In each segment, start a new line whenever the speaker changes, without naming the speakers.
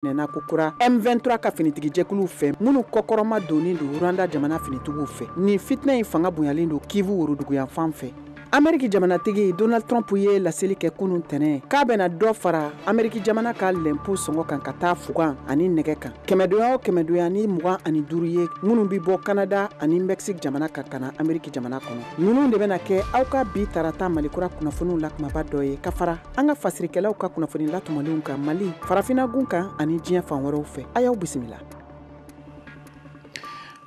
Nɛna kokura M23 ka finitigijɛkuluw fɛ, minnu kɔkɔrɔma donnen don Rwanda jamana finitigiw fɛ. Nin fitinɛ in fanga bonyalen don Kivu woroduguyanfan fɛ. Ameriki jamanatigi Donald Trump ye laseli kɛ kunun tɛnɛ k'a bɛna dɔ fara Ameriki jamana ka lɛnpo sɔngɔ kan ka taa fugan ani nɛgɛ kan, kɛmɛdonya o kɛmɛdonya ni 25 ye, minnu bɛ bɔ Canada ani Mexique jamana kan ka na Ameriki jamana kɔnɔ. Ninnu de bɛna kɛ aw ka bi tarata Malikura kunnafoniw la kumaba dɔ ye, ka fara an ka fasirikɛlaw ka kunnafoni latɔmɔlenw kan Mali, farafinnagun kan ani diɲɛ fan wɛrɛw fɛ. A y'aw bisimila.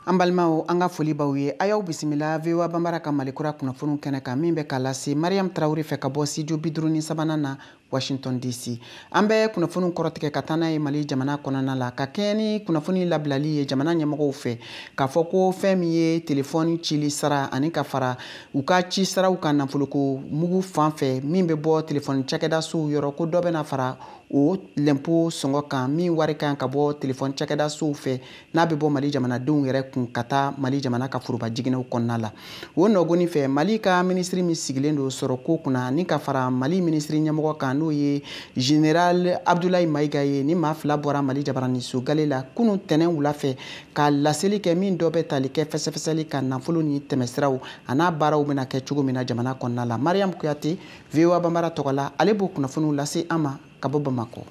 An balimaw, an ka foli b'aw ye. A y'aw bisimila VOA Banbara ka Malikura kunnafoniw kɛnɛ kan, min bɛ ka lase Mariam Tarawele fɛ ka bɔ studio 53nan na, Washington DC. An bɛ kunnafoniw kɔrɔtigɛ ka taa n'a ye Mali jamana kɔnɔna la, ka kɛɲɛ ni kunnafoni labilali ye jamana ɲɛmɔgɔw fɛ k'a fɔ ko fɛn min ye telefɔni cili sara ani ka fara u ka ci saraw kan nafoloko mugu fan fɛ, min bɛ bɔ telefɔni cakɛdasow yɔrɔ, ko dɔ bɛna fara o lɛnpo sɔngɔ kan, min wari kan ka bɔ telefɔni cakɛdasow fɛ, n'a bɛ bɔ Mali jamanadenw yɛrɛ kun ka taa Mali jamana ka foroba jiginɛw kɔnɔna la. O nɔgɔni fɛ, Mali ka minisiri min sigilen don sɔrɔko kunna ni ka fara Mali minisiri ɲɛmɔgɔ kan, n'o ye Général Abdoulaye Maïga ye, ni maa fila bɔra Mali jabaraniso gale la kunun tɛnɛn wula fɛ ka laseli kɛ, min dɔ bɛ tali kɛ fɛsɛfɛsɛli ka nafolo ni tɛmɛsiraw a n'a baaraw bɛna kɛ cogo min na jamana kɔnɔna la. Mariam Kuyate, VOA Banbara tɔgɔ la, ale b'o kunnafoniw lase an ma ka bɔ Bamakɔ.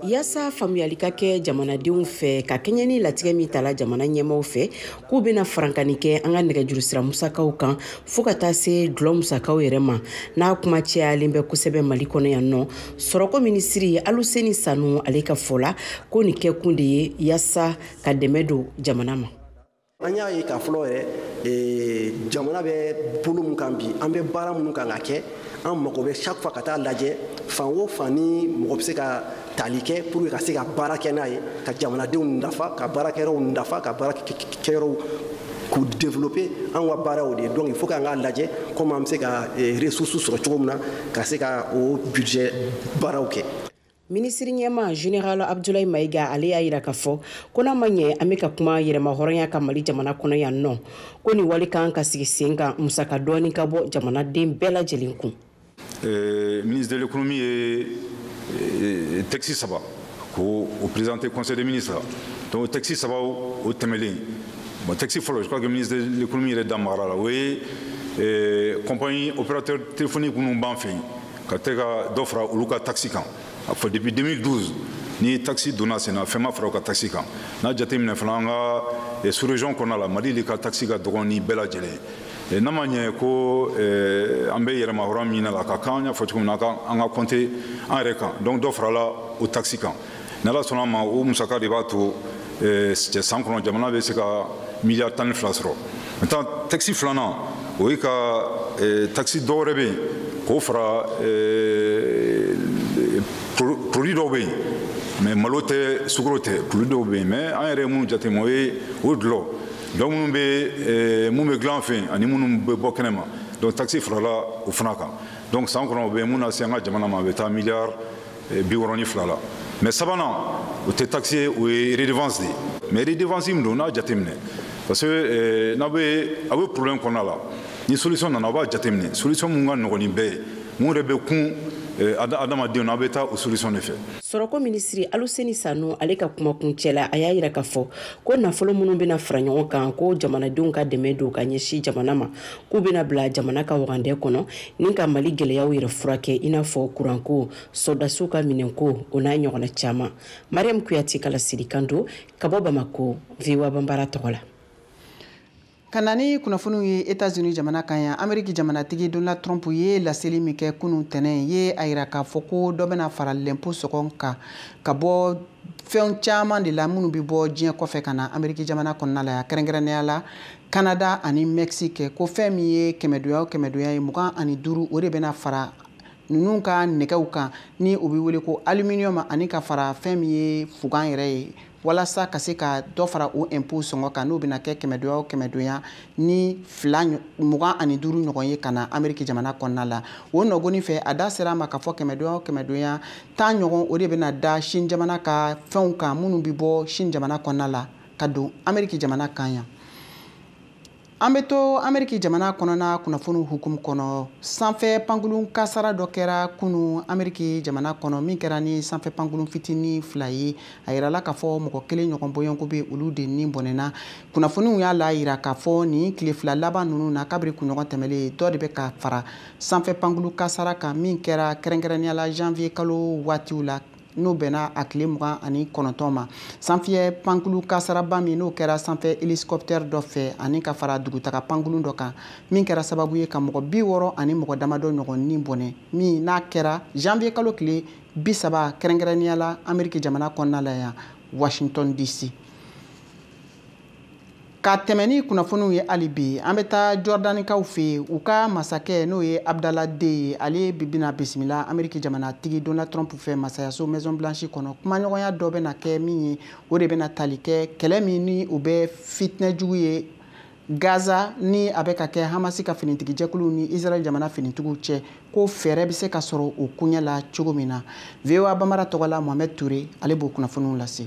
Yaasa faamuyali ka kɛ jamanadenw fɛ ka kɛɲɛ ni latigɛ min tala jamana ɲɛmaw fɛ k'u bɛna farankani kɛ an ka nɛgɛjurusira musakaw kan, fɔɔ ka taa se dulɔ musakaw yɛrɛ ma, n'a kuma cayalen bɛ kosɛbɛ Mali kɔnɔ yan nɔ, sɔrɔko minisiri Aluseni Sanu, ale ka fɔ la ko nin kɛkun de ye yaasa ka dɛmɛ don jamana ma.
An y'a ye k'a fɔlɔ yɛrɛ, jamana bɛ bolo mun kan bi, an bɛ baara minnu kan ka kɛ, an mago bɛ chaque fois ka taa lajɛ fan o fan ni mɔgɔ bɛ se ka tali kɛ pour que ka se ka baara kɛ n'a ye, ka jamanadenw nafa, ka baarakɛyɔrɔw nafa, ka baarakɛyɔrɔw k'u développer. An ka baaraw de ye. Donc il faut k'an k'a lajɛ comment an bɛ se ka ressources sɔrɔ cogo min na ka se ka o budget baaraw kɛ.
Minisiri ɲɛma Général Abdoulaye Maïga, ale y'a yira k'a fɔ ko n'a ma ɲɛ an bɛ ka kuma yɛrɛma hɔrɔnya ka Mali jamana kɔnɔ yan nɔ, ko nin wale kan ka sigi sen kan, musaka dɔɔni ka bɔ jamanaden bɛɛ lajɛlen kun.
Ministre de l'Économie ye texte saba k'o présenter Conseil des ministres. Donc texte saba o tɛmɛlen, bon, texte fɔlɔ, je crois que ministre de l'Économie yɛrɛ da magara la, o ye compagnie opérateur téléphonique minnu b'an fɛ yen, ka tɛ ka dɔ fara olu ka taxe kan. A fɔ depuis 2012 ni taxe donna sen na, fɛn ma fara u ka taxe kan. N'a jateminɛ fana, an ka sous région kɔnɔna la, Mali de ka taxe ka dɔgɔn ni bɛɛ lajɛlen ye. N'a ma ɲɛ ko an bɛ yɛrɛma hɔrɔn min na, ka kan, an y'a fɔ cogo min na, an ka compter an yɛrɛ kan. Donc dɔ farala o taxe kan. Ni Ala sɔnna a ma, o musaka de b'a to san kɔnɔ jamana bɛ se ka miliyari 12 sɔrɔ. Maintenant, taxe filanan, o ye ka taxe dɔ wɛrɛ bɛ yen k'o fara produit dɔw bɛ yen, mais malo tɛ, sukaro tɛ, produit dɔw bɛ yen, mais an yɛrɛ ye minnu jateminɛ, o ye o dulɔ. Donc minnu bɛ dilan an fɛ yen ani minnu bɛ bɔ kɛnɛma, donc taxe farala o fana kan. Donc san kɔnɔ, o bɛ mun lase an ka jamana ma, a bɛ taa miliyari 62 la. Mais sabanan, o tɛ taxe ye, o ye redevance de ye. Mais redevance min don, n'a jateminɛ, parce que n'a bɛ a bɛ problème kɔnɔna la, ni solution nana, a b'a jateminɛ solution mun ka nɔgɔn ni bɛɛ ye, mun yɛrɛ bɛ kun adamadenw na, a bɛ taa o solution de fɛ.
Sɔrɔko minisiri Aluseni Sanu, ale ka kumakuncɛ la, a y'a yira k'a fɔ ko nafolo minnu bɛna fara ɲɔgɔn kan ko jamanadenw ka dɛmɛ don ka ɲɛsin jamana ma, k'u bɛna bila jamana ka wagandɛ kɔnɔ ni ka Mali gɛlɛyaw yɛrɛ furakɛ, i n'a fɔ kuranko, sɔrɔdasiw ka minɛnko, o n'a ɲɔgɔnna caman. Mariam Kuyate ka laselikan don ka bɔ Bamako, VOA Banbara tɔgɔ la.
Ka na ni kunnafoniw ye Etats-Unis jamana kan yan, Ameriki jamanatigi Donald Trump ye laseli min kɛ kunun tɛnɛn ye, a yira k'a fɔ ko dɔ bɛna fara lɛnpo sɔngɔ kan ka bɔ fɛn caman de la minnu bɛ bɔ diɲɛ kɔfɛ ka na Ameriki jamana kɔnɔna la yan, kɛrɛnkɛrɛnnenya la Canada ani Mexique, ko fɛn min ye kɛmɛdonya o kɛmɛdonya ye 25, o de bɛna fara ninnu ka nɛgɛw kan ni o bɛ wele ko aluminium, ani ka fara fɛn min ye fugan yɛrɛ ye, walasa ka se ka dɔ fara o impôt sɔngɔ kan, n'o bɛna kɛ kɛmɛdonya o kɛmɛdonya ni fila 25 ɲɔgɔn ye ka na Ameriki jamana kɔnɔna la. O nɔgɔni fɛ, a da sera a ma k'a fɔ kɛmɛdonya o kɛmɛdonya 10 ɲɔgɔn, o de bɛna da Chine jamana ka fɛnw kan minnu bɛ bɔ Chine jamana kɔnɔna la ka don Ameriki jamana kan yan. An bɛ to Ameriki jamana kɔnɔna kunnafoniw hukumu kɔnɔ. Sanfɛ pankurun kasara dɔ kɛra kunu Ameriki jamana kɔnɔ, min kɛra ni sanfɛ pankurun fitinin 2 ye. A yirala k'a fɔ mɔgɔ 1 ɲɔgɔn bɔɲɔgɔnko bɛ olu de ni bɔnɛna. Kunnafoniw y'a la yira k'a fɔ nin tile 2 laban ninnu na, kabiri kunɲɔgɔn tɛmɛlen, dɔ de bɛ ka fara sanfɛ pankurun kasara kan, min kɛra kɛrɛnkɛrɛnnenya la janvier kalo waatiw la, n'o bɛnna a tile 29 ma. Sanfɛ pankulu kasaraba min n'o kɛra sanfɛ hélicoptère dɔ fɛ ani ka fara dugutaga pankulu dɔ kan, min kɛra sababu ye ka mɔgɔ 60 ani mɔgɔ damadɔ ɲɔgɔn ni bɔnɛ, min n'a kɛra janvier kalo tile 30 kɛrɛnkɛrɛnnenya la Ameriki jamana kɔnɔna la yan, Washington DC. Ka tɛmɛ ni kunnafoniw ye hali bi, an bɛ taa Jɔrdanikaw fɛ yen. U ka masakɛ, n'o ye Abdallah den ye, ale bɛna bisimila Ameriki jamanatigi Donald Trump fɛ masayaso Maison Blanche kɔnɔ. Kumaɲɔgɔnya dɔ bɛna kɛ min ye, o de bɛna tali kɛ kɛlɛ min ni o bɛ fitinɛ jugu ye Gaza, ni a bɛ ka kɛ Hamasi ka finitigijɛkuluw ni Israël jamana finitigiw cɛ, ko fɛɛrɛ bɛ se ka sɔrɔ o koɲɛ la cogo min na. VOA Bambara tɔgɔ la, Mohamed Touré, ale b'o kunnafoniw lase.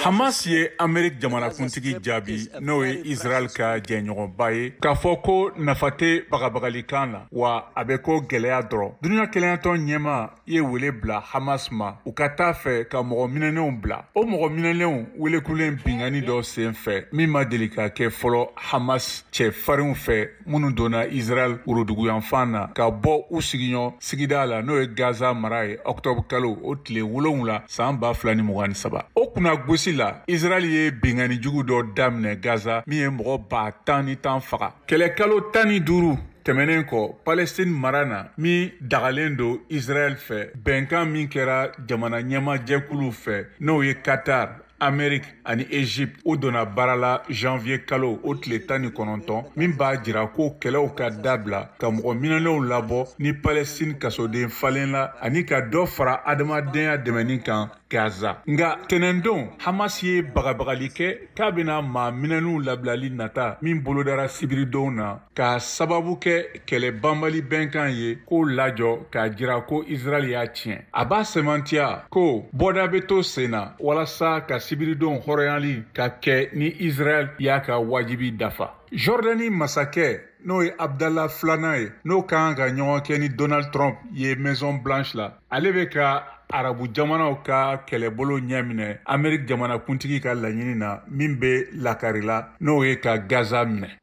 Hamas ye Amerique jamanakuntigi jaabi, n'o ye Israël ka jɛɲɔgɔnba ye, k'a fɔ ko nafa tɛ bagabagalikan na, wa a bɛ ko gɛlɛya dɔrɔn. Dunuya kelenyatɔn ɲɛmaa ye wele bila Hamas ma, u ka taa fɛ ka mɔgɔ minɛnenw bila. O mɔgɔ minɛnenw welekulen binkanni dɔ sen fɛ min ma deli ka kɛ fɔlɔ Hamas cɛfarinw fɛ, minnu donna Israël woroduguyanfan na ka bɔ u sigiɲɔ sigida la, n'o ye Gaza mara ye, octobre kalo o tile 7 san 2023. O kunna gosi la, Israël ye binkanni jugu dɔ daminɛ Gaza min ye mɔgɔ 10,000 faga. Kɛlɛkalo 15 tɛmɛnen kɔ, Palestine mara na min dagalen don Israël fɛ, bɛnkan min kɛra jamana ɲɛmajɛkuluw fɛ, n'o ye Qatar, Amérique ani Égypte, o donna baara la janvier kalo o tile 19, min b'a jira ko kɛlɛw ka dabila, ka mɔgɔ minɛnenw labɔ ni Palestine kasoden falen la, ani ka dɔ fara adamadenya dɛmɛni kan Gaza. Nka tɛnɛndon, Hamas ye bagabagali kɛ k'a bɛna maa minɛnenw labilali nata min bolodara sibiridon na, k'a sababu kɛ kɛlɛ banbali bɛnkan ye, k'o lajɔ k'a jira ko Israël y'a tiɲɛ. A b'a sɛmɛntiya ko bɔda bɛ to sen na walasa ka sibiridon hɔrɔnyali ka kɛ ni Israël y'a ka wajibi dafa. Jordanie masakɛ, n'o ye Abdallah filanan ye, n'o kan ka ɲɔgɔn kɛ ni Donald Trump ye Maison Blanche la, ale bɛ ka arabu jamanaw ka kɛlɛbolo ɲɛminɛ Amerique jamanakuntigi ka laɲini na min bɛ lakari la, n'o ye ka Gaza minɛ.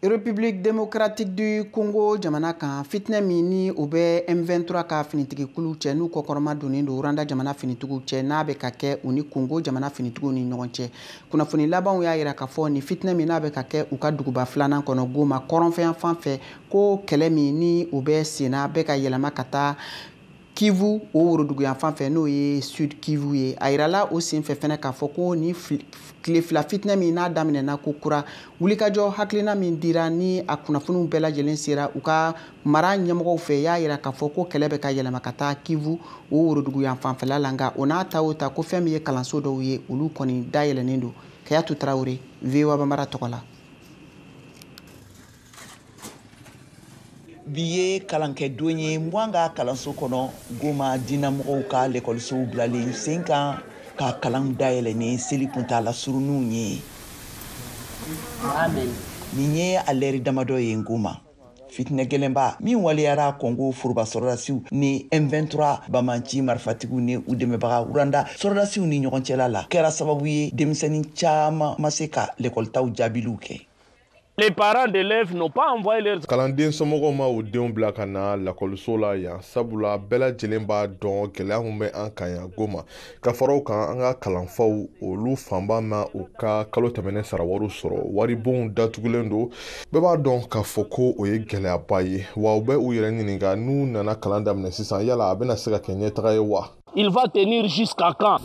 République démocratique du Congo jamana kan, fitinɛ min ni o bɛ M23 ka finitigikulu cɛ, n'u kɔkɔrɔma donnen don Rwanda jamana finitigiw cɛ, n'a bɛ ka kɛ u ni Congo jamana finitigiw ni ɲɔgɔn cɛ. Kunnafoni labanw y'a yira k'a fɔ nin fitinɛ min n'a bɛ ka kɛ u ka duguba filanan kɔnɔ Goma kɔrɔnfɛyan fan fɛ, ko kɛlɛ min ni o bɛ senna bɛ ka yɛlɛma ka taa Kivu o woroduguyan fan fɛ, n'o ye Sud Kivu ye. A yirala o senfɛ fɛnɛ k'a fɔ ko ni tile 2 fitinɛ min n'a daminɛna ko kura, wulikajɔ hakilina min dira ni a kunnafoniw bɛɛ lajɛlen sera u ka mara ɲɛmɔgɔw fɛ, y'a yira k'a fɔ ko kɛlɛ bɛ ka yɛlɛma ka taa Kivu o woroduguyan fanfɛla la. Nka o n'a ta o ta, ko fɛn min ye kalanso dɔw ye, olu kɔni dayɛlɛnnen don. Kayatu Tarawele, VOA Bambara tɔgɔ la.
Bi ye kalankɛdon ye Mwanga kalanso kɔnɔ Goma, diinɛmɔgɔw ka lekɔlisow bilalen sen kan ka kalan dayɛlɛ ni seli kuntala surunninw ye. Nin ye a lɛri damadɔ ye Goma. Fitinɛ gɛlɛnba min waleyara Congo foroba sɔrɔdasiw ni M23 bamanci marifatigiw ni u dɛmɛbaga Rwanda sɔrɔdasiw ni ɲɔgɔn cɛla la, kɛra sababu ye denmisɛnnin caman ma se ka lekɔlitaw jaabiliw kɛ.
Les parents d'élèves n'ont pas envoyé leurs
Kalanden somɔgɔw ma u denw bila ka na lakɔliso la yan, sabula bɛɛ lajɛlen b'a dɔn gɛlɛya min bɛ an kan yan Goma. Ka fara o kan, an ka kalanfaw olu fanba ma u ka kalo tɛmɛnen sara wariw sɔrɔ, waribonw datugulen don. Bɛɛ b'a dɔn k'a fɔ ko o ye gɛlɛyaba ye, wa u bɛ u yɛrɛ ɲininka n'u nana kalan daminɛ sisan, yala a bɛna se ka kɛ ɲɛtaga ye wa?
Il va tenir jusqu'à quand?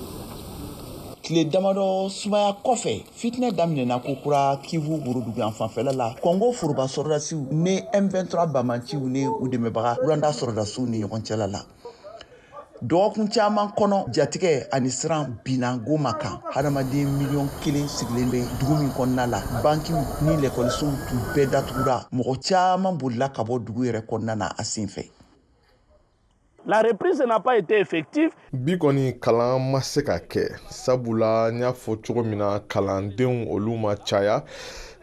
Tile damadɔ sumaya kɔfɛ, fitinɛ daminɛna kokura Kivu woroduguyan fanfɛla la, Congo foroba sɔrɔdasiw ni M23 bamanciw ni u dɛmɛbaga Rwanda sɔrɔdasiw ni ɲɔgɔn cɛla la. Dɔgɔkun caman kɔnɔ, jatigɛ ani siran binna Goma kan. Hadamaden 1 miliyɔn sigilen bɛ dugu min kɔnɔna la, bankiw ni lɛkɔlisow tun bɛɛ datugura. Mɔgɔ caman bolila ka bɔ dugu yɛrɛ kɔnɔna na a sen fɛ.
La reprise n'a pas été effective.
Bi kɔni kalan ma se ka kɛ, sabula n y'a fɔ cogo min na, kalandenw olu ma caya,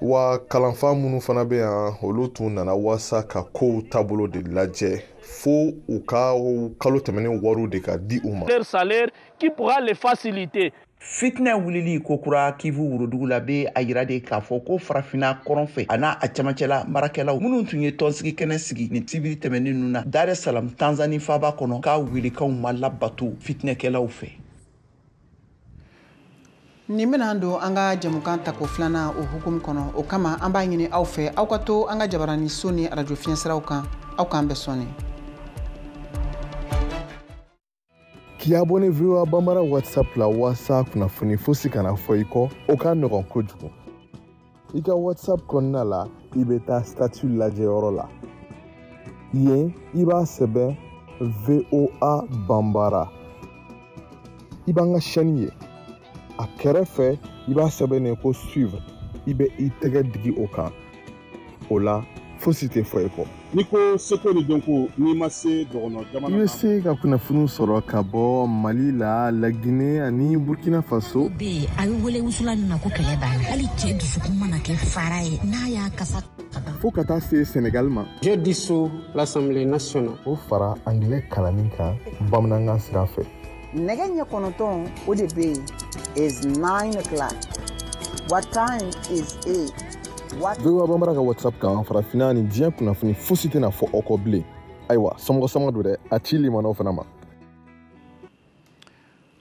wa kalanfa minnu fana bɛ yan, olu tun nana waasa ka kow taabolo de lajɛ fo u ka kalo tɛmɛnen wariw de ka di u ma.
Leur salaire qui pourra les faciliter.
Fitinɛ wulili kokura Kivu worodugu la bɛ a yira de k'a fɔ ko farafinna kɔrɔn fɛ a n'a a camancɛla marakɛlaw minnu tun ye tɔnsigi kɛnɛ sigi nin sibiri tɛmɛnen ninnu na Dar es Salaam Tanzanie faaba kɔnɔ, k'a welekanw ma labato fitinɛkɛlaw fɛ.
Nin bɛna don an ka jɛmukan tako filanan o hukumu kɔnɔ. O kama an b'a ɲini aw fɛ, aw ka to an ka jabarani so ni arajo fiɲɛsiraw kan. Aw k'an bɛn sɔɔni.
K'i abonné VOA Bambara WhatsApp la waasa kunnafoni fosi kana fɔ i kɔ, o ka nɔgɔn kojugu. I ka WhatsApp kɔnɔna la, i bɛ taa statut lajɛyɔrɔ la. Yen, i b'a sɛbɛn VOA Bambara. I b'an ka chaîne ye. A kɛrɛfɛ, i b'a sɛbɛn ko suivre. I bɛ i tɛgɛ digi o kan. O la, fosi tɛ fɔ i kɔ.
N'i ko seko ni dɔnko, n'i ma se dɔgɔnɔ jamana,
i bɛ se ka kunnafoniw sɔrɔ ka bɔ Mali la, Laginɛ ani Burkina Faso.
Bɛ a bɛ wele wusula min ma ko kɛlɛ b'a la, hali cɛ dusukun mana kɛ fara ye n'a y'a kasa
fo ka taa se Senegal ma.
Je dissous l'Assemblée nationale.
O fara anglais kalanni kan bamanankan sira fɛ.
Nɛgɛ ɲɛ 9 o de bɛ yen. Is 9 o'clock. What time is it?
VOA Bambara ka WhatsApp kan, farafinna ni diɲɛ kunnafoni fosi tɛna fɔ aw kɔ bilen. Ayiwa, somɔgɔ sama don dɛ, a ci limanaw fana ma.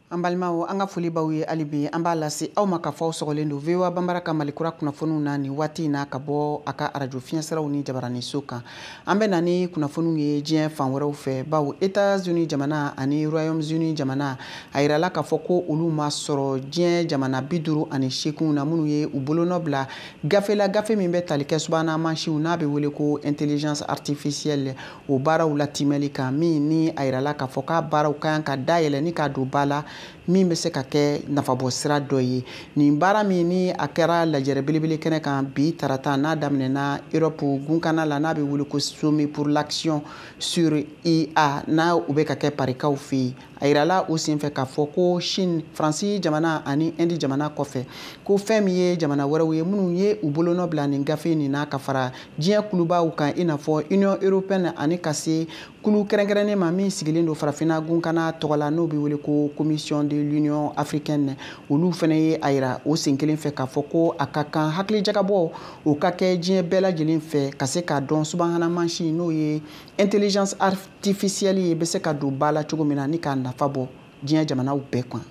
An balimaw, an ka foli b'aw ye hali bi. An b'a lase aw ma k'a fɔ aw sɔgɔlen don VOA Bambara ka Malikura kunnafoniw na nin waati in na ka bɔ a ka arajo fiɲɛsiraw ni jabaraniso kan. An bɛ na ni kunnafoniw ye diɲɛ fan wɛrɛw fɛ, bawo États-Unis jamana ani Royaume-Uni jamana, a yirala k'a fɔ ko olu ma sɔrɔ diɲɛ jamana 58 na minnu ye u bolonɔ bila gafe la, gafe min bɛ tali kɛ subahana mansinw n'a bɛ wele ko intelligence artificielle, o baaraw latimɛli kan, min ni a yirala k'a fɔ k'a baaraw ka kan ka dayɛlɛ ni k'a don ba la, min bɛ se ka kɛ nafabɔ sira dɔ ye. Nin baara min ni a kɛra lajɛrɛ belebele kɛnɛ kan bi tarata, n'a daminɛna Europe gunkana la, n'a bɛ wele ko Sommet pour l'action sur IA, n'a u bɛ ka kɛ Parikaw fɛ yen. A yirala o senfɛ k'a fɔ ko Chine, Faransi jamana ani Inde jamana kɔfɛ, ko fɛn min ye jamana wɛrɛw ye minnu ye u bolonɔ bila nin gafe nin na ka fara diɲɛ kulubaw kan, i n'a fɔ Union européenne, ani ka se kulu kɛrɛnkɛrɛnnen ma min sigilen don farafinna gunkana tɔgɔ la, n'o bɛ wele ko Commission de l'Union africaine. Olu fana ye a yira o sen kelen fɛ k'a fɔ ko a ka kan hakilijagabɔ o ka kɛ diɲɛ bɛɛ lajɛlen fɛ ka se k'a dɔn subahana mansin n'o ye intelligence artificielle ye bɛ se ka don ba la cogo min na ni k'a nafa bɔ diɲɛ jamanaw bɛɛ kan.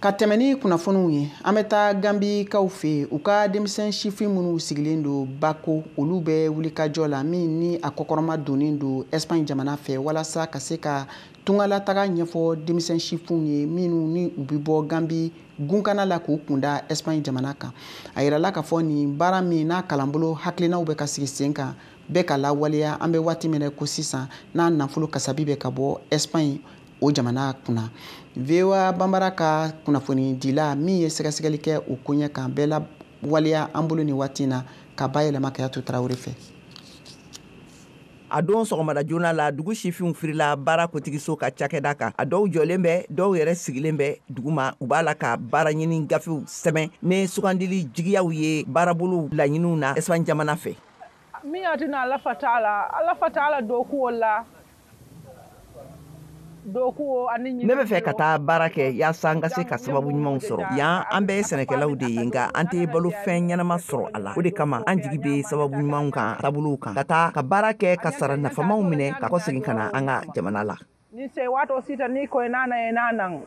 Ka tɛmɛ ni kunnafoniw ye, an bɛ taa Gambikaw fɛ yen. U ka denmisɛn sifin minnu sigilen don Bako, olu bɛ wulikajɔ la min ni a kɔkɔrɔma donnen don Espagne jamana fɛ, walasa ka se ka tungalataga ɲɛfɔ denmisɛn sifinw ye minnu ni u bɛ bɔ Gambi gunkana la k'u kunda Espagne jamana kan. A yirala k'a fɔ nin baara min n'a kalanbolo hakilinaw bɛ ka sigi sen kan, bɛɛ ka lawaleya an bɛ waati min na ko sisan, n'a nafolo kasabi bɛ ka bɔ Espagne o jamana kunna. VOA Bambara ka kunnafonidila min ye sɛgɛsɛgɛli kɛ o koɲɛ kan bɛɛ la waleya an bolo nin waati in na, ka bayɛlɛma Kayatu Tarawele fɛ.
A don sɔgɔmada joona la, dugu sifinw firila baara kotigiso ka cakɛda kan. A dɔw jɔlen bɛ, dɔw yɛrɛ sigilen bɛ duguma, u b'a la ka baara ɲini gafew sɛbɛn ni sugandili jigiyaw ye baarabolow laɲiniw na Espagne jamana fɛ.
Min y'a to ala fa t'a la, ala fa t'a la dɔw la.
Ne bɛ fɛ ka taa baara kɛ yaasa n ka se ka sababu ɲumanw sɔrɔ yan. An bɛɛ ye sɛnɛkɛlaw de ye, nka an tɛ balo fɛn ɲɛnama sɔrɔ a la. O de kama an jigi bɛ sababu ɲumanw kan, taabolow kan, ka taa ka baara kɛ, ka sara nafamaw minɛ, ka kɔsegin ka na an ka jamana la.
Ni se waatoo sita ni ko nana e nanan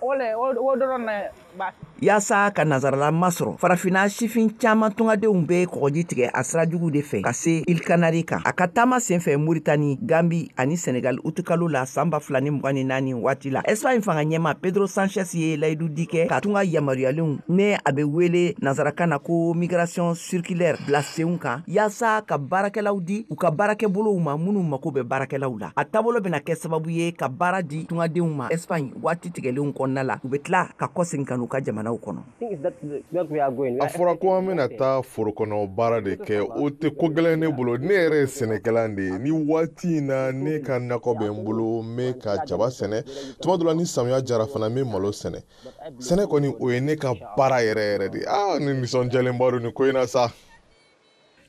ole o dɔrɔn na ba.
Yaasa ka nazarala masɔrɔ, farafinna sifin caman tungadenw bɛ kɔgɔji tigɛ a sira jugu de fɛ ka se Îles Canaries kan. A ka taama senfɛ Moritani, Gambi ani Senegal utukalo la san 2024 waati la, Espagne fanga ɲɛma Pedro Sanchez ye layidu di kɛ ka tunga yamaruyalenw, ne a bɛ wele nazarakan na ko migration circulaire, bila senw kan yaasa ka baarakɛlaw di u ka baarakɛbolow ma minnu mako bɛ baarakɛlaw la. A taabolo bɛna kɛ sababu ye ka baara di tungadenw ma Espagne waati tigɛlen. latigɛlenw kɔnɔna la, u bɛ tila ka kɔsegin ka n'u ka jamanaw kɔnɔ.
A fɔra ko an bɛna taa foro kɔnɔ baara de kɛ, o tɛ ko gɛlɛn ne bolo. Ne yɛrɛ ye sɛnɛkɛla de ye. Ni waati in na ne ka nakɔ bɛ n bolo, n bɛ ka jaba sɛnɛ. Tuma dɔ la ni samiya jara fana, n bɛ malo sɛnɛ. Sɛnɛ kɔni, o ye ne ka baara yɛrɛ yɛrɛ de ye. Aa, ne nisɔndiyalenba don nin ko in na sa.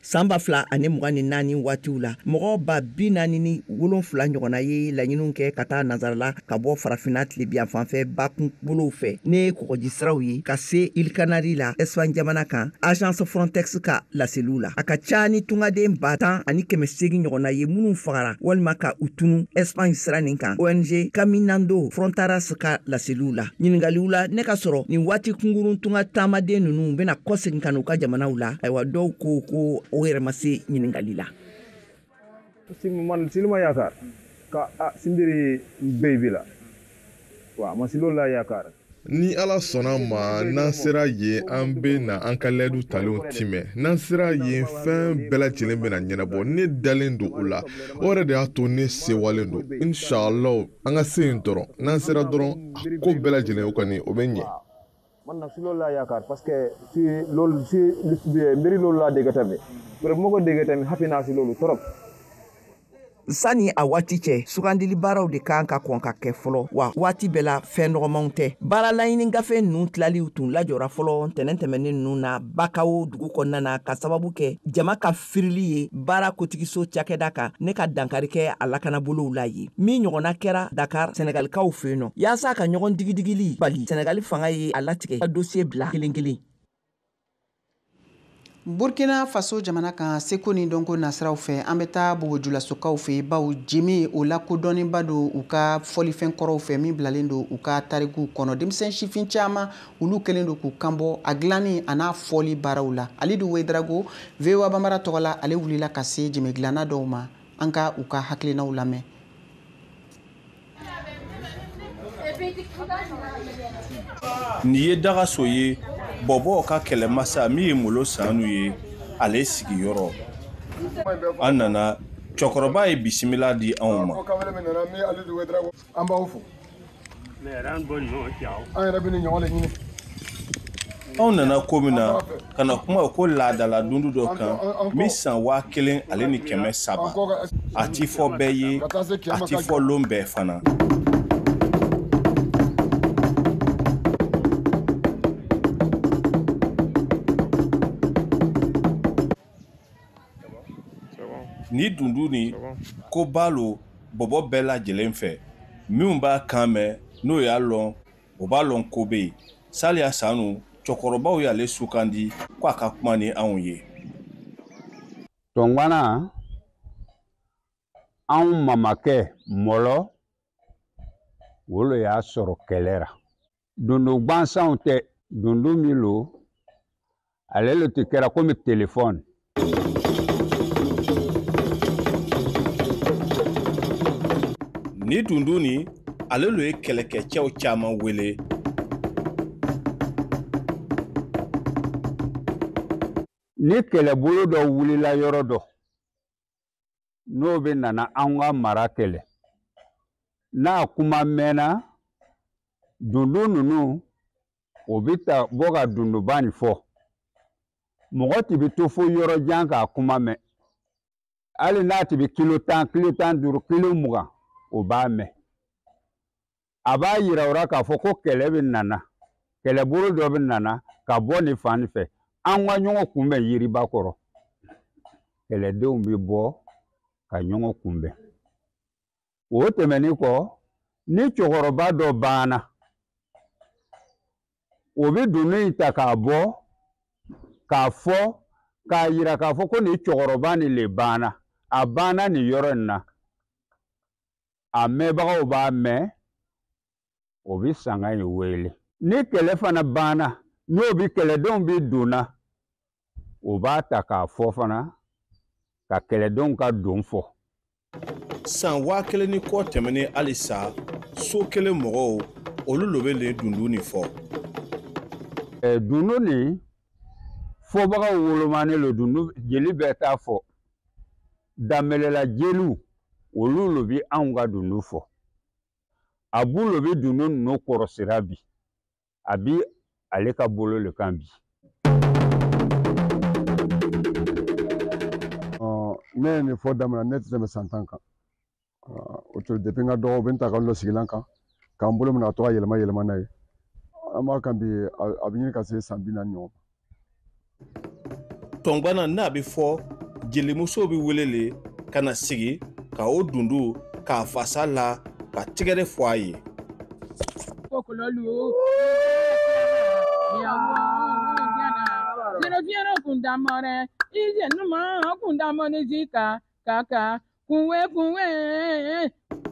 San 2024 waatiw la, mɔgɔ 47,000 ɲɔgɔnna ye laɲiniw kɛ ka taa Nansarala ka bɔ Farafinna tilebiyan fanfɛ bakunbolow fɛ ne ye kɔgɔji siraw ye ka se Îles Canaries la, Espagne jamana kan, agence Frontex ka laseliw la. A ka ca ni tungaden 10,800 ɲɔgɔnna ye minnu fagara walima ka u tunu Espagne sira nin kan, ONG Caminando Fronteras ka laseliw la. Ɲininkaliw la ne ka sɔrɔ nin waati kunkurun tunga taamaden ninnu bɛna kɔsegin ka n'u ka jamanaw la, ayiwa, dɔw ko ko o yɛrɛ ma se ɲininkali la.
Man si lu ma yaakaar ka si mbiri béy bi la, waaw, man si loolu laa yaakaar.
Ni Ala sɔnna ma, n'an sera yen, an bɛ na an ka layidu talenw timɛ. N'an sera yen, fɛn bɛɛ lajɛlen bɛna ɲɛnabɔ. Ne dalen don o la, o yɛrɛ de y'a to ne sewalen don. Inshallah, an ka se yen dɔrɔn. N'an sera dɔrɔn, a ko bɛɛ lajɛlen o kɔni o bɛ ɲɛ.
Man nag si loolu laa yaakaar, parce que si loolu si mbiri loolu laa dégg tamit, bu ma ko déggee tamit, happy naa si loolu trop.
Sani a waati cɛ, sugandili baaraw de kan ka kɔn ka kɛ fɔlɔ, wa waati bɛɛ la fɛn nɔgɔmanw tɛ. Baara laɲini gafe ninnu tilaliw tun lajɔra fɔlɔ ntɛnɛn tɛmɛnen ninnu na Bakawo dugu kɔnɔna na, ka sababu kɛ jama ka firili ye baara kotigiso cakɛda kan ne ka dankari kɛ a lakanabolow la ye. Min ɲɔgɔnna kɛra Dakar, Senegalikaw fɛ yen nɔ. Yaasa ka ɲɔgɔn digidigili bali, Senegali fanga ye a latigɛ ka dosiye bila kelen kelen.
Burkina Faso jamana kan, seko ni dɔnko nasiraw fɛ, an bɛ taa Bobojulasokaw fɛ, baw jemi o lakodɔnnenba don u ka fɔlifɛn kɔrɔw fɛ min bilalen don u ka tarikuw kɔnɔ. Denmisɛn sifin caman, olu kɛlen don k'u kanbɔ a dilanni a n'a fɔli baaraw la. Alidu Wedrago, VOA Bambara tɔgɔ la, ale wulila ka se jemi dilanna dɔw ma. An ka u ka hakilinaw lamɛn.
Nin ye dagaso ye bɔbɔw ka kɛlɛmasa min ye Molo Sanu ye, ale sigiyɔrɔ. An nana, cɛkɔrɔba ye bisimila di anw ma.
An b'aw fo. An yɛrɛ bɛ nin ɲɔgɔn de ɲini.
Anw nana ko min na ka na kuma ko laadala dundu dɔ kan min san 1300, a ti fɔ bɛɛ ye, a ti fɔ lon bɛɛ fana. Ni dundu ni ko balo bɔbɔ bɛɛ lajɛlen fɛ, minnu b'a kan mɛn n'o y'a lɔn, o b'a lɔn ko bɛ yen. Saliya Sanu, cɛkɔrɔbaw y'ale sugandi ko a ka kuma ni anw ye.
Tɔngana, anw mamakɛ Mɔlɔ, o le y'a sɔrɔ kɛlɛ ra. Dundu gwansanw tɛ, dundu min lo, ale le tun kɛra komi telefɔni.
Ni dundu ni ale lo ye kɛlɛkɛcɛw caman wele.
Ni kɛlɛbolo dɔ wulila yɔrɔ dɔ, n'o bɛ nana an ka mara kɛlɛ, n'a kuma mɛnna, dundu ninnu o bɛ ta bɔ ka dunduba nin fɔ. Mɔgɔ ti bɛ to fo yɔrɔ jan k'a kuma mɛn. Hali n'a ti bɛ kilo 10, kilo 15, kilo 20, o b'a mɛn. A b'a yira o la k'a fɔ ko kɛlɛ bɛ nana, kɛlɛbolo dɔ bɛ nana ka bɔ nin fan nin fɛ. An ka ɲɔgɔn kunbɛn yiriba kɔrɔ. Kɛlɛdenw bɛ bɔ ka ɲɔgɔn kunbɛn. O tɛmɛnen kɔ, ni cɛkɔrɔba dɔ banna, o bɛ dunun in ta k'a bɔ k'a fɔ k'a yira k'a fɔ ko nin cɛkɔrɔba nin le banna, a banna nin yɔrɔ in na. A mɛnbagaw b'a mɛn, o bɛ sanga in wele. Ni kɛlɛ fana banna, n'o bɛ kɛlɛdenw bɛ donna, o b'a ta k'a fɔ fana ka kɛlɛdenw ka don fɔ.
San 1000 ni kɔ tɛmɛnen halisa, so kelen mɔgɔw olu lo bɛ nin dundu nin fɔ.
Dundu nin fɔbagaw wolomanen lo, dundu jeli bɛɛ t'a fɔ. Danbɛlɛla jeliw olu lo bi anw ka dundu fɔ. Abu lo bɛ dunun ninnu kɔrɔsira bi, a bi ale ka bolo le kan bi.
Ne ye nin fɔ daminɛ, ne tɛ tɛmɛ san 10 kan. O to depuis n ka dɔgɔ, u bɛ n ta ka n lɔ sigilan kan, k'an bolo minɛ ka to ka yɛlɛma yɛlɛma n'a ye. An b'a kan bi, a bɛ ɲini ka se san 40 ɲɔgɔn.
Tɔngbana n'a bɛ fɔ, jelimuso bɛ wele le ka na sigi ka o dundu k'a fasa la ka tigɛrɛ fɔ a ye.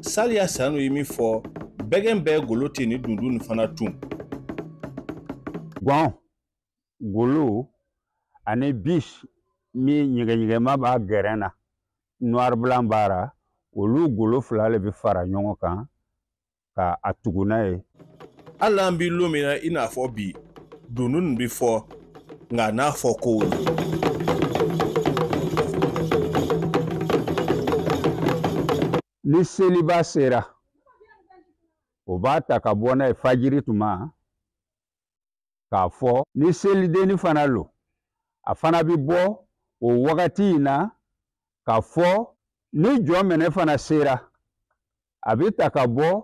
Saliya Sanu ye min fɔ, bɛgɛn bɛɛ golo tɛ ni dundu nin fana tun.
Gɔn, golo ani bis min ɲɛgɛɲɛgɛma b'a gɛrɛn na, noir blanc b'a ra, olu golo fila le bɛ fara ɲɔgɔn kan ka a tugu n'a ye.
Hali an bɛ lon min na i n'a fɔ bi, dundu nin bɛ fɔ nka n'a fɔ kow ye.
Ni seliba sera, o b'a ta ka bɔ n'a ye fajiri tuma k'a fɔ. Ni selidenni fana lo, a fana bɛ bɔ o wagati in na k'a fɔ. Ni jɔ minɛ fana sera, a bɛ ta ka bɔ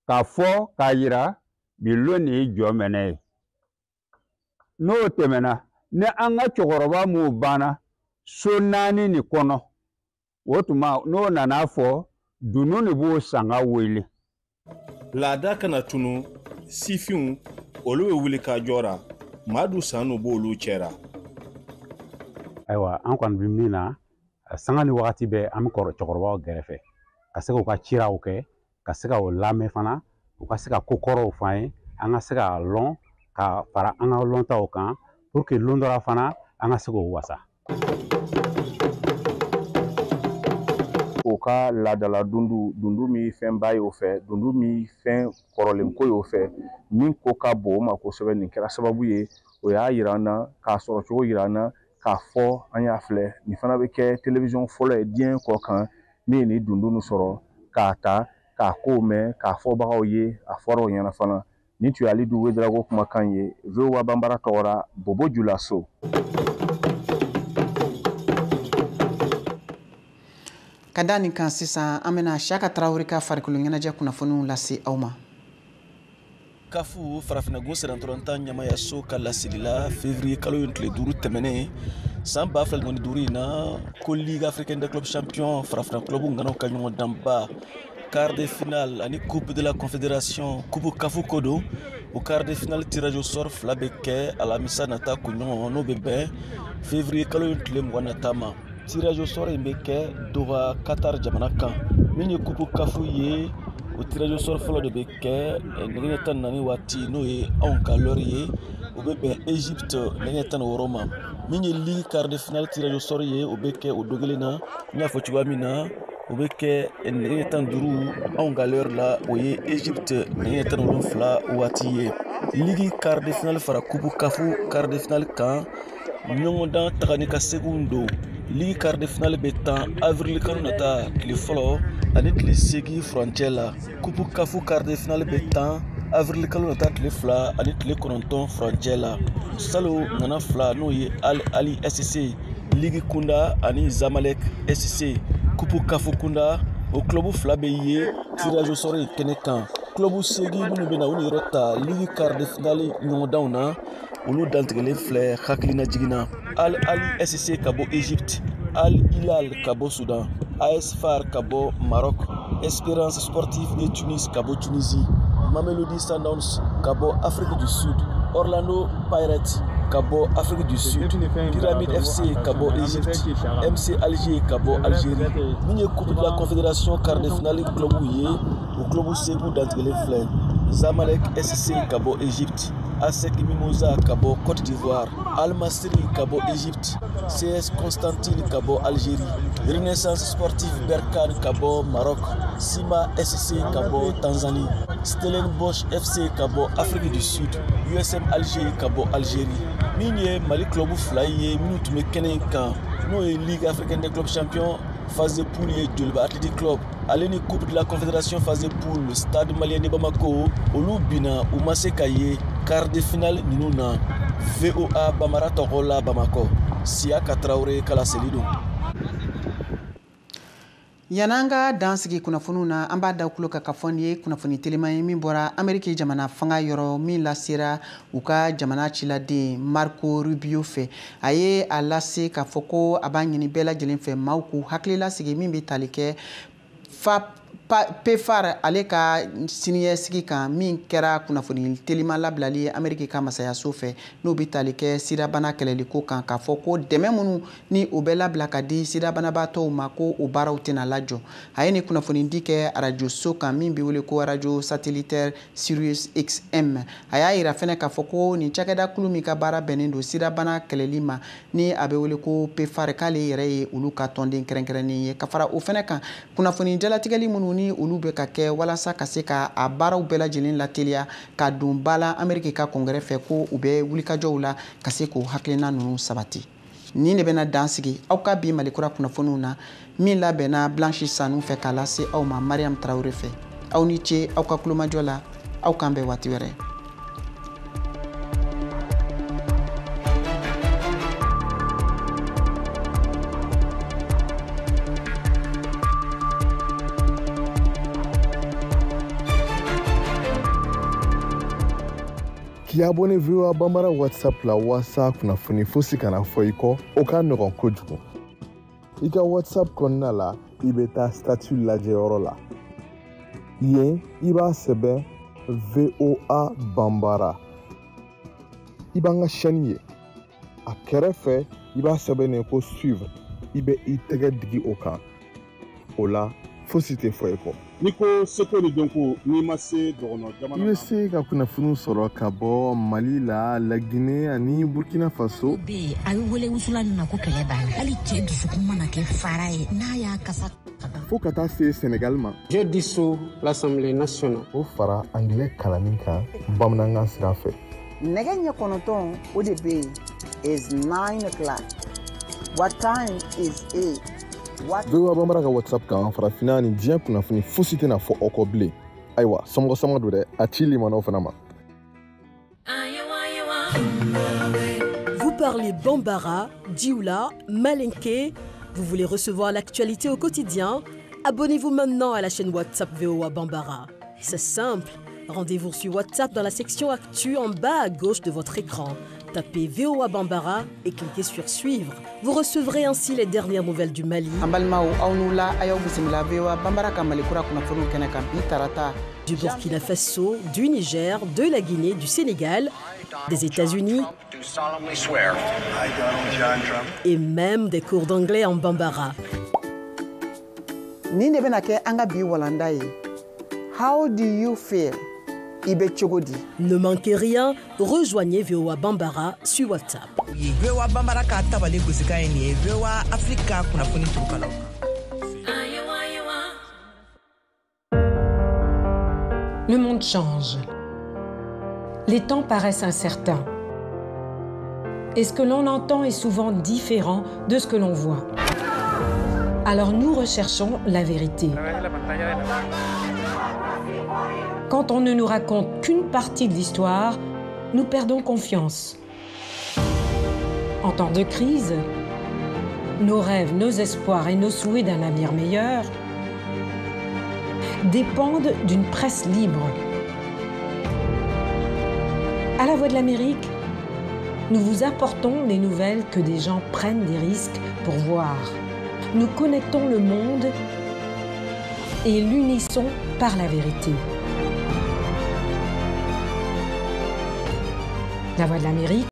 k'a fɔ k'a yira bi lon nin ye jɔ minɛ ye. N'o tɛmɛna, ni an ka cɛkɔrɔba mun banna so 4 nin kɔnɔ, o tuma n'o nana fɔ, dunun de b'o sanga wele.
Laada kana tunu, sifinw olu bɛ wuli ka jɔ ra, Madu Sanu b'olu cɛra.
Ayiwa, an kɔni bɛ min na, sanga ni wagati bɛɛ an bɛ kɔrɔ cɛkɔrɔbaw gɛrɛfɛ ka se k'u ka ciraw kɛ, ka se ka o lamɛn fana, u ka se ka ko kɔrɔw f'an ye, an ka se k'a lɔn ka fara an ka lɔntaw kan pour que lon dɔ la fana an ka se k'o wasa.
O ka laadala dundu, dundu min fɛnba ye o fɛ, dundu min fɛn kɔrɔlenko ye o fɛ, min ko ka bon o ma kosɛbɛ. Nin kɛra sababu ye, o y'a yira an na, k'a sɔrɔ cogo yira an na, k'a fɔ an y'a filɛ. Nin fana bɛ kɛ télévision fɔlɔ ye diɲɛ kɔ kan min ye nin dundu nin sɔrɔ k'a ta k'a kow mɛn k'a fɔbagaw ye, a fɔra o ɲɛna fana. Nin tun ye Alidu Wedrago kumakan ye VOA Banbara tɔgɔ la, Bobo Julaso.
Ka da nin kan sisan, an bɛna Siyaka Tarawele ka farikolo ɲɛnajɛ kunnafoniw lase aw ma.
Kafu farafinna sirantɔrɔntan ɲamayaso ka laseli la février kalo in tile 5 tɛmɛnen san 2025 in na, ko Ligue africaine des clubs champions farafinna club ŋanaw ka ɲɔgɔn danba quart de finale ani coupe de la confédération coupe kafu ko don. O quart de finale tirage au sort fila bɛ kɛ alamisa nata kunɲɔgɔn, n'o bɛ bɛn février kalo in tile 20 nata ma. Tirage au sort in bɛ kɛ Doha, Qatar jamana kan. Min ye coupe kafu ye, o tirage au sort fɔlɔ de bɛ kɛ nɛgɛ 14 waati, n'o ye anw ka l'heure ye, o bɛ bɛn Égypte nɛgɛ 16 ma. Min ye ligue quart de finale tirage au sort ye, o bɛ kɛ o don kelen na, n y'a fɔ cogoya min na, o bɛ kɛ nɛgɛ 15 anw ka l'heure la, o ye Égypte nɛgɛ 17 waati ye. Ligue quart de finale fara coupe kafu quart de finale kan, ɲɔgɔndan taga ni ka seginw don. Ligue quart de finale bɛ tan avril kalo nata tile fɔlɔ ani tile 8 furancɛ la. Coupe kafu quart de finale bɛ tan avril kalo nata tile 2 ani tile 9 furancɛ la. Salo ŋana fila, n'o ye Al Ali SC Ligue kunda ani Zamalek SC coupe kafu kunda, o club fila bɛ ye tirage au sort in kɛnɛ kan. Club 8 minnu bɛ na u niyɔrɔ ta Ligue quart de finale ɲɔgɔndanw na, olu dantigɛlen filɛ hakilina jiginna. Al Ali SC ka bɔ Égypte, Al Hilal ka bɔ Soudan, AS FAR ka bɔ Maroc, Espérance Sportive de Tunis ka bɔ Tunisie, Mamelodi Sundowns ka bɔ Afrique du Sud, Orlando Pirates ka bɔ Afrique du Sud, Pyramide FC ka bɔ Égypte, MC Alger ka bɔ Algérie. Min ye Coupe de la Confédération quart de finale club ye, o club 8 dantigɛlen filɛ. Zamalek SC ka bɔ Égypte, ASEC Mimosa ka bɔ Côte d'Ivoire, Al Masry ka bɔ Égypte, CS Constantine ka bɔ Algérie, Renaissance Sportive Berkane ka bɔ Maroc, Sima SC ka bɔ Tanzanie, Stellenbosch FC ka bɔ Afrique du Sud, USM Alger ka bɔ Algérie. Min ye Mali club fila ye minnu tun bɛ kɛnɛ in kan, n'o ye Ligue africaine des clubs champions Phase de poule ye Joliba Athletic Club ale ni Coupe de la Confédération phase de poule Stade Malien de Bamako, olu binna, u ma se ka ye quart de finale ninnu na. VOA Bambara tɔgɔ la Bamakɔ, Siyaka Tarawele ka laseli don.
Yan'an ka dan sigi kunnafoniw na, an b'a da kulo kan ka fɔ nin ye kunnafoni teliman ye min bɔra Ameriki jamana fanga yɔrɔ, min lasera u ka jamana ciladen Marco Rubio fɛ. A ye a lase k'a fɔ ko a b'a ɲini bɛɛ lajɛlen fɛ, maaw k'u hakili lasigi min bɛ tali kɛ PEPFAR ale ka siniɲɛsigi kan, min kɛra kunnafoni teliman labilali ye Ameriki ka masayaso fɛ, n'o bɛ tali kɛ sidabana kɛlɛliko kan, k'a fɔ ko dɛmɛ minnu ni o bɛ labila ka di sidabanabaatɔw ma, ko o baaraw tɛna lajɔ. A ye nin kunnafoni di kɛ arajoso kan min bɛ wele ko arajo satellitaire Sirius XM. A y'a yira fɛnɛ k'a fɔ ko nin cakɛda kulu min ka baara bɛnnen don sidabana kɛlɛli ma, ni a bɛ wele ko PEPFAR, k'ale yɛrɛ ye olu ka tɔnden kɛrɛnkɛrɛnnen ye. Ka fara o fɛnɛ kan, kunnafoni jalatigɛli minnu ni olu bɛ ka kɛ walasa ka se ka a baaraw bɛɛ lajɛlen lateliya ka don ba la Ameriki ka kɔngɛrɛ fɛ, ko u bɛ wulikajɔw la ka se k'o hakilina ninnu sabati. Nin de bɛna dan sigi aw ka bi Malikura kunnafoniw na, min labɛnna Blanche Sanu fɛ k'a lase aw ma Mariam Tarawele fɛ. Aw ni ce aw ka kulomajɔ la, aw k'an bɛn waati wɛrɛ.
K'i abonné VOA Bambara WhatsApp la walasa kunnafoni fosi kana fɔ i kɔ, o ka nɔgɔn kojugu. I ka WhatsApp kɔnɔna la, i bɛ taa statut lajɛyɔrɔ la. Yen, i b'a sɛbɛn VOA Bambara. I b'an ka chaîne ye. A kɛrɛfɛ, i b'a sɛbɛn ko suivre. I bɛ i tɛgɛ digi o kan. O la, fosi tɛ fɔ i kɔ.
N'i ko seko ni dɔnko, n'i ma se dɔgɔnɔ jamana,
i bɛ se ka kunnafoniw sɔrɔ ka bɔ Mali la, Laginɛ ani Burkina Faso.
Bɛ a bɛ wele wusulan nin ma ko kɛlɛ b'a la. Hali cɛ dusukun mana kɛ fara ye, n'a y'a kasa
fo ka taa se Senegal ma.
Je dissous l'Assemblée nationale.
O fara angilɛ kalanni kan bamanankan sira fɛ.
Nɛgɛ ɲɛ 9, o de bɛ yen, is 9 o'clock. What time is it?
VOA Bambara ka WhatsApp kan, farafinna ni diɲɛ kunnafoni fosi tɛna fɔ aw kɔ bilen. Ayiwa, somɔgɔ sama don dɛ, a ci limanaw fana ma.
Vous parlez Bambara, Dioula, Malinké, vous voulez recevoir l'actualité au quotidien? Abonnez-vous maintenant à la chaîne WhatsApp VOA Bambara. C'est simple, rendez-vous sur WhatsApp dans la section Actu en bas à gauche de votre écran. Tapez VOA Bambara et cliquez sur Suivre. Vous recevrez ainsi les dernières nouvelles du Mali,
An balimaw, aw n'u la, a y'aw bisimila VOA Bambara ka Malikura kunnafoniw kɛnɛ kan bi tarata.
Du Burkina Faso, du Niger, de la Guinée, du Sénégal, des États-Unis et même des cours d'anglais en Bambara.
Nin de bɛna kɛ an ka bi walanda ye. How do you feel? I bɛ cogo di?
Ne manquez rien, rejoignez VOA Bambara sur WhatsApp.
VOA Bambara ka tabale gosikan ye nin ye, VOA Afrique ka kunnafoni turukalaw kan.
Le monde change. Les temps paraissent incertains. Et ce que l'on entend est souvent différent de ce que l'on voit. Alors nous recherchons la vérité. Quand on ne nous raconte qu'une partie de l'histoire, nous perdons confiance. En temps de crise, nos rêves, nos espoirs et nos souhaits d'un avenir meilleur dépendent d'une presse libre. À la Voix de l'Amérique, nous vous apportons les nouvelles que des gens prennent des risques pour voir. Nous connectons le monde et l'unissons par la vérité. La Voix de l'Amérique.